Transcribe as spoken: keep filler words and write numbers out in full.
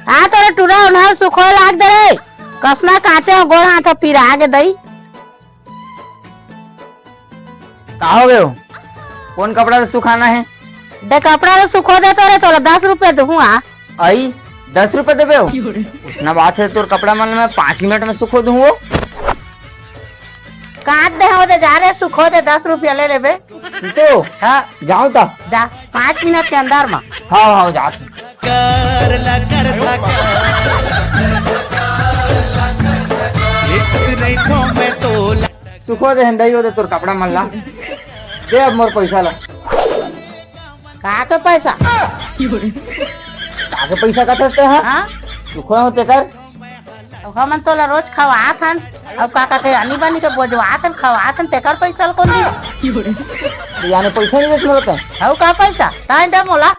आ तोरे टूरा ओन्हा ल सुखोय लाग दे रे। कसना कांचे हो गोड़ हाथ ह पिरा गे दई। का हो गयो? कोन कपड़ा ल सुखाना हे? दे कपड़ा ल सुखो दे तोरे, तोला दस रुपया दूहूं आ। अई, दस रुपया देबे हो? उसना बात हे, तोर कपड़ा मन ल मैं पाँच मिनट में सुखो दूहूं वो। काट दे हो दे, जा रे, सुखो दे, दस रुपया ले लेबे। तो हाँ। जाओ त। जा, पाँच मिनट के अंदर में। हाँ, हाँ, जात। कर लकर धकर। एक नहीं तो मैं तो सुखो दे हंदई हो दे तोर कपड़ा मन ला। दे अब मोर पैसा ला। का के पैसा? का के पैसा कथस ते हा? हाँ? सुखो हो तेकर। अउ हमन तोला रोज खवात हन, अउ का कथे, आनी बानी के बोजवात हन, खवात हन, तेकर पैसा ल कोन दी? यानी पैसा नहीं देत मोला तैं? अउ का पैसा? तैं दे मोला,